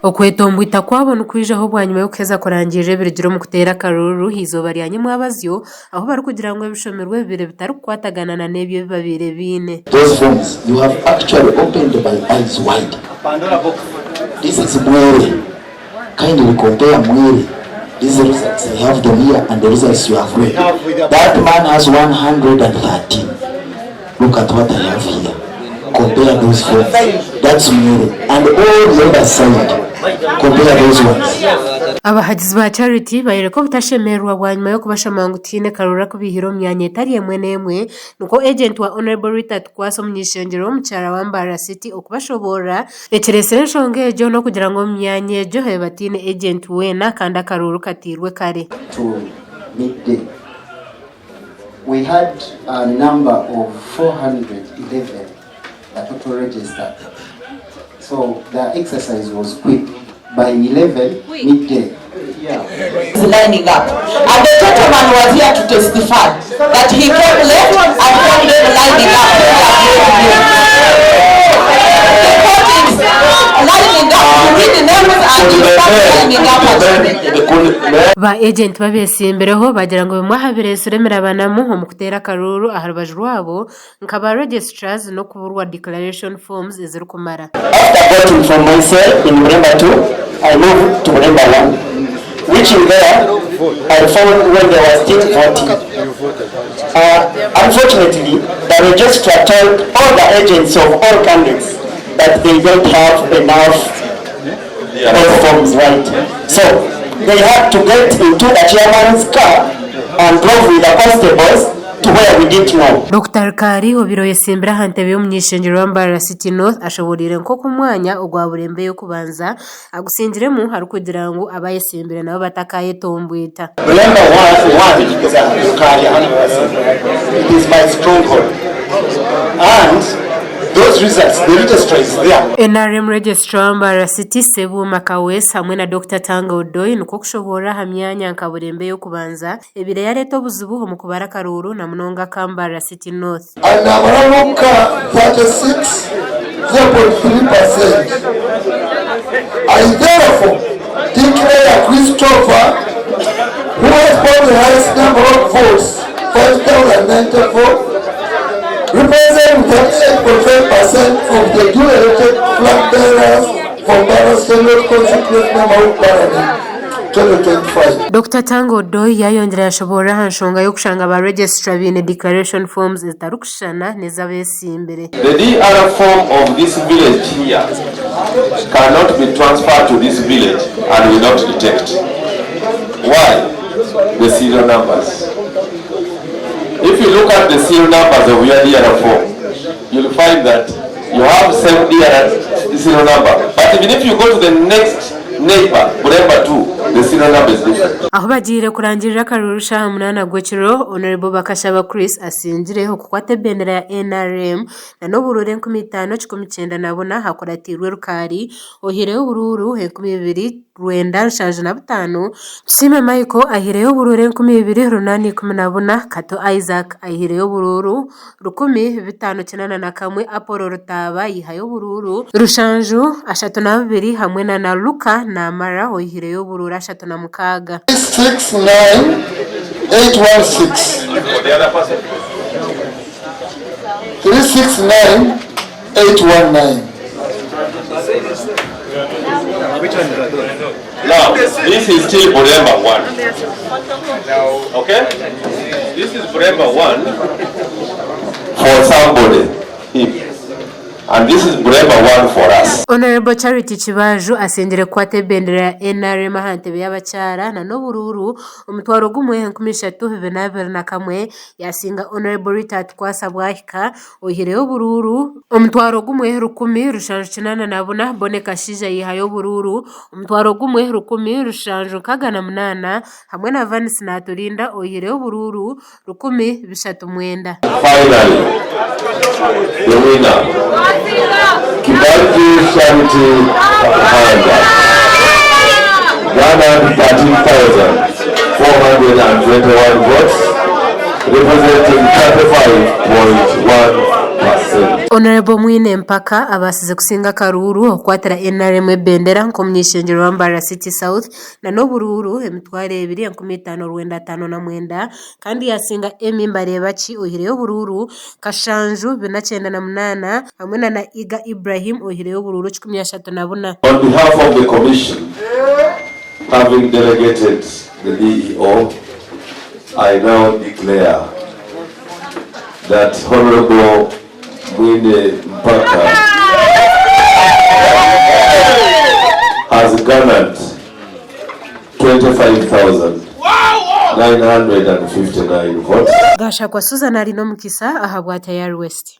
Okwetombwita kwabo nikwijaho bwanyima y'okuheza kurangirira ebirugire omu kuteera akaruuru eizooba rya nyimwabazyo ahu barikugira ngu ebishomirwe bibaire bitarikukwatagana na n'ebyo ebi babaire baine. Those forms you have actually opened my eyes wide this is Mwere kindly compare Mwere these results I have them here and the results you have read that man has 113 look at what I have here compare those forms that's Mwere and all the other side compare those ones. Abahagizi ba Charity bayoreka obutashemererwa bwanyima y'okubashoma ngu tihaine karuru aku baihire omu myanya etari emwe n'emwe nikwo agenti wa Honourable Rita Tukwase omuny'eishengyero w'omukyara wa Mbarara City okubashoboorora Ekireetsire enshonga egyo n'okugira ngu omu myanya egyo habe bataine ejenti weena kandi akaruuru katairwe kare. To midday we had a number of 411 the total registered so the exercise was quick by 11 midday yeah. Lining up and the gentleman was here to testify that he came late and found them lining up. The court is lining up to read the names and you start lining up and Ba agenti babetsimbireho bagira ngu bimwe aha bireetsire emirabanamu omu kuteera akaruuru aha rubaju rwabo nka ba registrars n'okuburwa declaration forms ezirikumara. After voting for myself in Bulemba 2, I moved to Bulemba 1. Reaching there, I found when they were still voting. Unfortunately, the registrar told all the agents of all candidates that they don't have enough those forms right. So they had to get into the chairman's car and drove with the constables to where we didn't know. Dokita Rukaari obaire oyetsimbire aha ntebe y'omuny'eishengyero wa Mbarara City North ashoboreire nk'oku omwanya ogwa Bulembe ey'okubanza agusingiremu arikugira ngu abayetsimbire nabo batakayetombwita. Bulembe one is a Rukaari it is my stronghold and those results the registrar is there. NRM Registrar wa Mbarara City Ssebuuma Kaweesi hamwe na Dokita Tanga Odoi nikwo kushoboorora aha myanya nka Bulembe ey'okubanza Ebaire yareeta obuzibu omu kubara akaruuru na munonga aka Mbarara City North. And namara Luka 36, 0.3 percent. I therefore declare Christopher, who has polled the highest number of votes, 5,094, representing 38.5 percent of the duly elected flag bearers for Mbarara Central Constituency Member of Parliament. 2025. Dokita Tanga Odoi yaayongyera yaashoboorora aha nshonga y'okushanga ba registrar baine declaration forms ezitarikushushana n'ez'abeesimbire. The DR form of this village here cannot be transferred to this village and will not detect. Why? The serial numbers. If you look at the serial numbers of your DR form, you'll find that you have same DR serial number. But even if you go to the next Neighbour, Bulemba 2, the serial number is different. Ahu bagiire kurangirira akaruuru shaaha munaana gw'ekiro, Hon. Bakashaba Chris asingire okukwata ebendera ya NRM na n'oburuuru 5,194 hakuratiirwe Rukaari ohiireyo oburuuru 2,975, Tusiime Michael ahiireyo oburuuru 2,814, Kato Isaac ahiireyo oburuuru 1581, Apollo Rutaaba yaihayo oburuuru 732 hamwe na na Luka Namara oihireyo oburuuru 36. 369816 369819. Now, this is still Buremba 1. Okay? This is Buremba 1 for somebody. Him. And this is Buremba 1 for us. Honourable Charity Kibaju asingire kukwata ebendera ya NRM aha ntebe y'abakyara na n'oburuuru omutwaro gumwe 3221 yasinga Honourable Rita Atukwasa Bwahika Oihireyo oburuuru omutwaro gumwe 1784, Bonny Kashaija yaihayo oburuuru omutwaro gumwe 1768 hamwe na Vanisi Naturinda oihireyo oburuuru 1309. Finally, the winner, Kibanji Charity Kamuhanda, 113,421 votes, representing 35. Mwine Mpaka abaasize kusinga akaruuru okukwatira NRM ebendera nk'omuny'eishengyero wa Mbarara City South na n'oburuuru 25,559 kandi yaasinga Emmy Mbareebaki oihireyo oburuuru 7,498 hamwe na na Iga Ibrahim oihireyo oburuuru 134. On behalf of the Commission, having delegated the DEO, I now declare that Honorable Mwine Mpaka has garnered 25,959 votes. Gashakwa Susan Arinomukisa ahabwa Tayari West.